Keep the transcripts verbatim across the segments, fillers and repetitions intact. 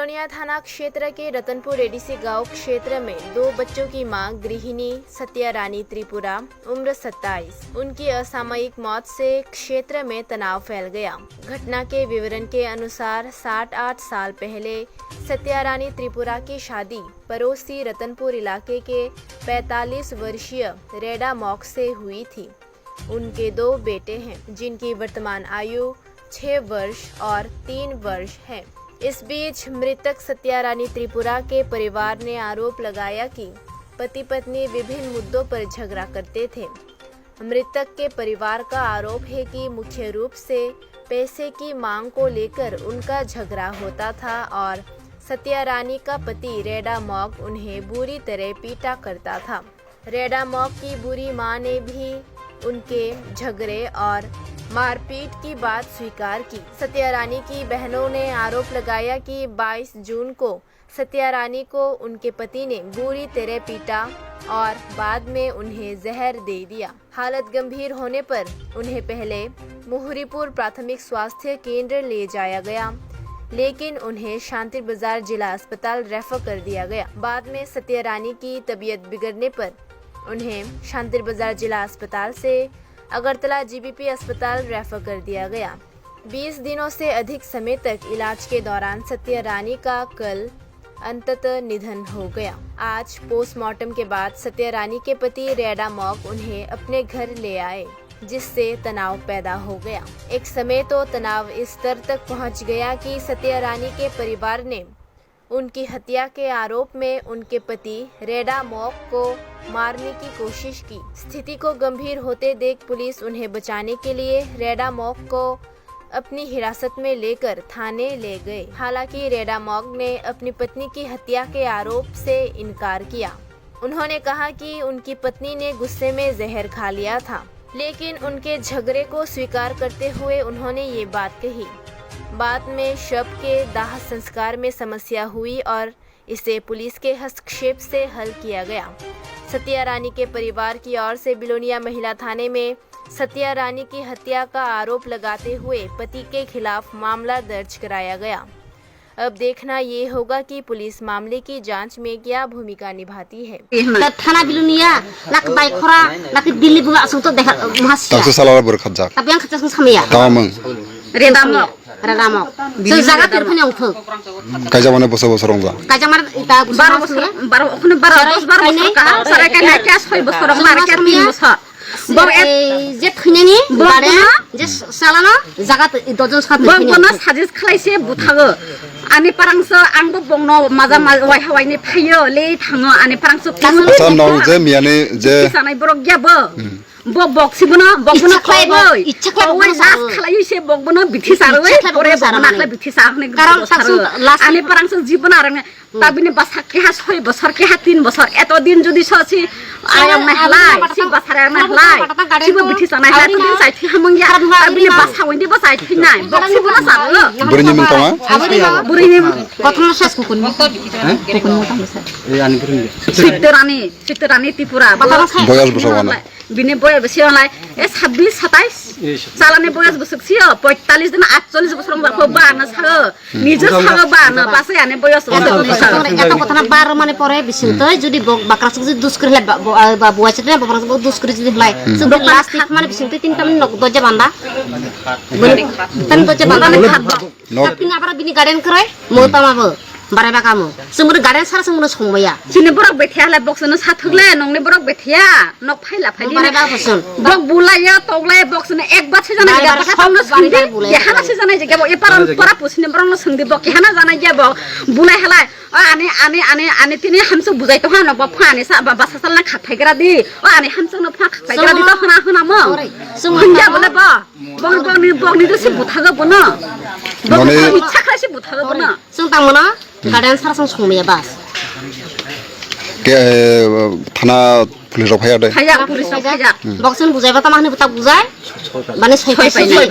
बिलोनिया थाना क्षेत्र के रतनपुर एडीसी गांव क्षेत्र में दो बच्चों की मां गृहिणी सत्या रानी त्रिपुरा, उम्र सत्ताईस, उनकी असामयिक मौत से क्षेत्र में तनाव फैल गया। घटना के विवरण के अनुसार, सात आठ साल पहले सत्या रानी त्रिपुरा की शादी पड़ोसी रतनपुर इलाके के पैंतालीस वर्षीय रेडा मॉक से हुई थी। उनके दो बेटे हैं, जिनकी वर्तमान आयु छह वर्ष और तीन वर्ष है। इस बीच मृतक सत्या रानी त्रिपुरा के परिवार ने आरोप लगाया कि पति पत्नी विभिन्न मुद्दों पर झगड़ा करते थे। मृतक के परिवार का आरोप है कि मुख्य रूप से पैसे की मांग को लेकर उनका झगड़ा होता था और सत्या रानी का पति रेडा मॉक उन्हें बुरी तरह पीटा करता था। रेडा मॉक की बुरी मां ने भी उनके झगड़े और मारपीट की बात स्वीकार की। सत्या रानी की बहनों ने आरोप लगाया कि बाईस जून को सत्या रानी को उनके पति ने बुरी तरह पीटा और बाद में उन्हें जहर दे दिया। हालत गंभीर होने पर उन्हें पहले मुहुरीपुर प्राथमिक स्वास्थ्य केंद्र ले जाया गया, लेकिन उन्हें शांति बाजार जिला अस्पताल रेफर कर दिया गया। बाद में सत्या रानी की तबीयत बिगड़ने पर उन्हें शांति बाजार जिला अस्पताल से अगरतला जीबीपी अस्पताल रेफर कर दिया गया। बीस दिनों से अधिक समय तक इलाज के दौरान सत्या रानी का कल अंततः निधन हो गया। आज पोस्टमार्टम के बाद सत्या रानी के पति रेडा मॉक उन्हें अपने घर ले आए, जिससे तनाव पैदा हो गया। एक समय तो तनाव इस स्तर तक पहुंच गया कि सत्या रानी के परिवार ने उनकी हत्या के आरोप में उनके पति रेडा मॉक को मारने की कोशिश की। स्थिति को गंभीर होते देख पुलिस उन्हें बचाने के लिए रेडा मॉक को अपनी हिरासत में लेकर थाने ले गए। हालांकि रेडा मॉक ने अपनी पत्नी की हत्या के आरोप से इनकार किया। उन्होंने कहा कि उनकी पत्नी ने गुस्से में जहर खा लिया था, लेकिन उनके झगड़े को स्वीकार करते हुए उन्होंने ये बात कही। बाद में शव के दाह संस्कार में समस्या हुई और इसे पुलिस के हस्तक्षेप से हल किया गया। सत्या रानी के परिवार की ओर से बिलोनिया महिला थाने में सत्या रानी की हत्या का आरोप लगाते हुए पति के खिलाफ मामला दर्ज कराया गया। अब देखना ये होगा कि पुलिस मामले की जांच में क्या भूमिका निभाती है। Ta thana Bilonia, lak bai khora, lak Delhi bunga asung to dekha, muhas. Taksa salara bor khajak. Tapi yang khajak sung samaya. Tamang. Redamo. Redamo. So jaga ter phani ongthok. Kaijak mane bosa bosa rongja. Kaijak mar ita baro bosor, baro, okhone baro, dos baro bosor kaham, sarai kai nai kya soi bosor, mar kya tin bosor. Bo ek je thwinani bo bare je salano jaga dojon sat bo bono suggest khlai se buthago. Ani parangso ang bo bongno maja wai hawai ni phaio le thango ani parangso. Asa no je miyani je sanai borok ya bo. Bo bok si bono bok bono khlai bo ichha khlai bono last khlai se bok bono bithi saroi pore bono akhlai bithi sa hne karon ani parangso jibon arang. Tabini basa keha soi bosor, keha tin bosor, eto din jodi sosi ayam nai halai, si basa ayam nai halai, si bo bithi sanai halai, eto din sai thi hamung ya, tabini basa windi bo sai thi nai, bok si bo na sabo. Buri ni mung tama? Buri ni mung. Kotono ses kukun. Kukun mung tama sa. Eh, ani buri ni. Sitorani, Sitorani Tripura. Boyas bosa wana. Bini boyas besi onlai, eh, sabbish, satais. Salani boyas bosok sio, poitalis din, atcholish bosor wng barkho ba na sago. Nijo sago ba na basa ani boyas wng barkho sago. Eto kotha na bar mane pore bising toi, jodi bok bakra suk jodi dus kri le ba, ba, ba, buai sik na bakra suk dus kri jodi lai. Suk last mane bising toi tinta mane nok doja banda. Bini tan doja banda ne khat ba. Tapi na bara bini garden kroi, mo tama bo. Barai ba kamo. Sumuri garden sara sumuri songmaya. Sini borok bethiya le box no sathuk le nongni borok bethiya. Nok phaila phaidi. Barai ba bosun. Bok bulaiya toglai box no ek bat se jana jaga. Kehana se jana jaga bo e paran para pusini borok no sengdi bok kehana jana jaga bo bulai halai. O ani ani ani ani tini hamsuk bujai tongha nok ba phani sa ba basa salna khathai gra di. O ani hamsuk no pha khathai gra di to hana hana mo. Hanja bole ba. Bok bok ni bok ni do se buthago bono. Bok ni ichha khai se buthago bono. Sung tang mano, garden sara sung sung maya bas. Ke, eh, thana police rok phaya de. Phaya, police rok phaya. Bok sung bujai ba tama hini buta bujai. Bani soi pai soi.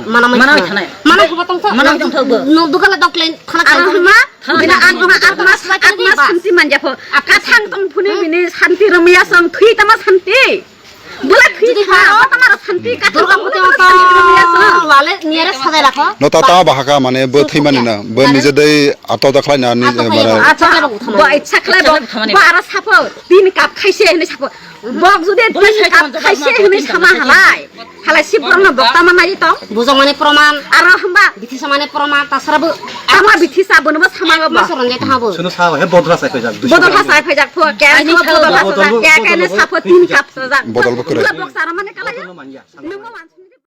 Mana mai thana. Mana mai thana. Mana huba tong tho. Mana tong tho bo. No dukala dok len thana kai. Ano ma, bina ano ma, ano ma, ano ma santi manja pho. Kathang tong phuni bini santi romia song thui tama santi. Bula thui tha, tama Durga puja to wale niyare sajai rakho. No ta ta bahaka mane bo thwi mani na. Bo nije dei ato da khlai na ni mane. Acha khlai bo, bo icha khlai bo, bo ara sapo tin cup khaise hini sapo. Bok judi tin cup khaise hini sama halai. Halai si borno bokta manai to. Bujong mane proman. Aro hamba. Bithi samane proman tasara bo. Tama bithi sa bono bo sama bo. Masoron jai tabo. Suno sa he bodol hasai khaijak. Bodol hasai khaijak pho. Kya bodol hasai. Kya kene sapo tin cup sajak. Bodol bo kre. Bok sara mane kalai.